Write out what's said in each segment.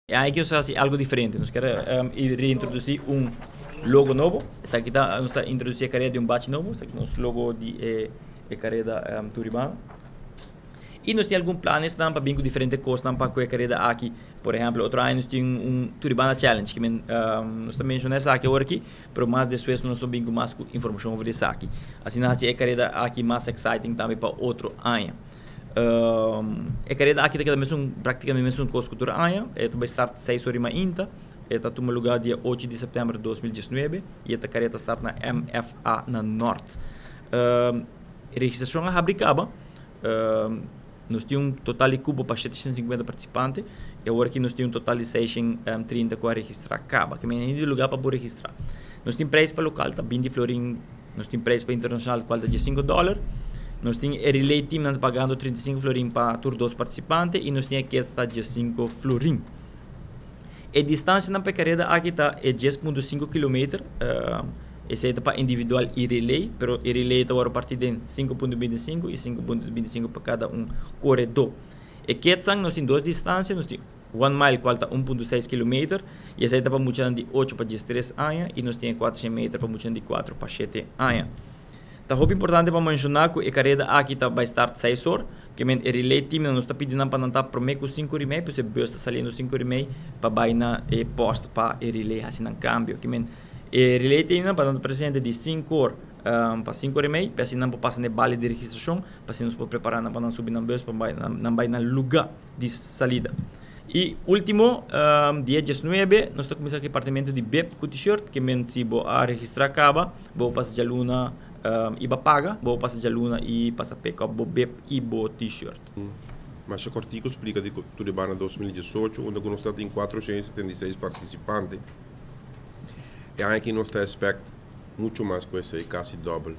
Aki nos ta haci algo diferente. Nos kier reintroduci un logo nobo. Esaki ta, nos ta introduci e careda di un bachi nobo. Esaki ta nos logo di e careda Turibana. Y nos tin algun planes pa bin cu diferente cosnan pa cu e careda aki. Por ehempel, otro aña nos tin un Turibana Challenge, cu nos ta menciona esaki awor aki, pero mas despues nos ta bin cu mas informacion over esaki. Asina haci e careda aki mas exciting tambe pa otro aña. E careda aki ta keda mesun, practicamente mesun cos cu tur aña. E ta bay start 6 or y mainta. E ta tuma lugar dia 8 di september di 2019 y e careda ta start na MFA na Noord. Registracion a habri caba. Nos tin un total di cupo pa 750 participante y awor aki nos tin un total di 630 cu a registra caba. Cu tin lugar pa registra. Nos tin prijs pa local, ta 20 florin. Nos tin prijs pa internacional, cual ta 5 dollar. Nos tin e relay team nan pagando 35 florin pa tur dos participante y nos tin e kids ta 5 florin. E distancia na careda aki ta e 10.5 kilometer. Esey ta pa individual y relay, pero e relay ta parti di 5.25 y 5.25 pa cada un coredo. E kids nos tin dos distancia, nos tin 1 mile, cual ta 1.6 kilometer, y esey ta pa mucha di 8 pa 13 aña, y nos tin 400 meter pa mucha di 4 pa 7 aña. Ta hopi importante pa menciona cu e careda aki ta bay start 6 or, kiermen e relay team nos ta pidiendo pa nan ta prome cu 5 or y mey, pues e bus ta saliendo 5 or y mey pa bay na e post pa e relay haci nan cambio. Kiermen e relay team pa nan presente di 5 or pa 5 or y mey, pa asina nan pasa na balie di registracion, pa asina nos por prepara nan pa nan subi na bus pa bay nan bay na lugar di salida. Y ultimo, dia 19, nos ta cuminsa cu e departamento di bib cu t-shirt, kiermen si bo a registra caba, bo pasa dialuna y bo paga, bo pasa dialuna y pasa pick up bo bib y bo t-shirt. Mas cortico splica di Turibana 2018, unda nos tin 476 participante. Y aki nos ta expect mucho mas cu esey, casi double.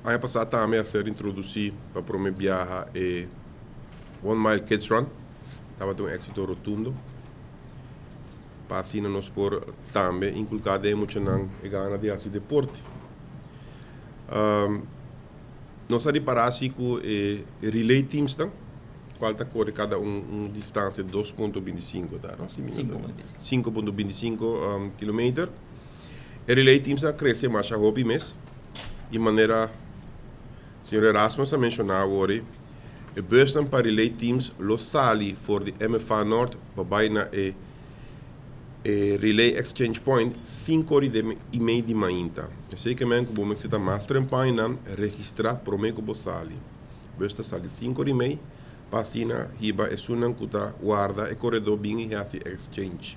Aña pasa tambe a ser introduci pa prome biaha e One Mile Kids Run. Tabata un exito rotundo. Pa asina nos por tambe inculca den muchanan e gana di haci deporte. Nos a ripara cu e relay teams ta, cual ta core cada un distancia 2.25, ta? No? 5.25 kilometer. E relay teams a crece mas hopi mes. Di manera señor Erasmus a menciona awor, e bus pa relay teams lo sali for di MFA Noord pa bay na e Relay Exchange Point 5 or y mey di mainta. Esey kiermen cu bo mester mas trempan registra prome cu bo sali. Bus ta sali 5 or y mey, pa asina hiba esunnan cu ta warda e coredo bin y haci exchange.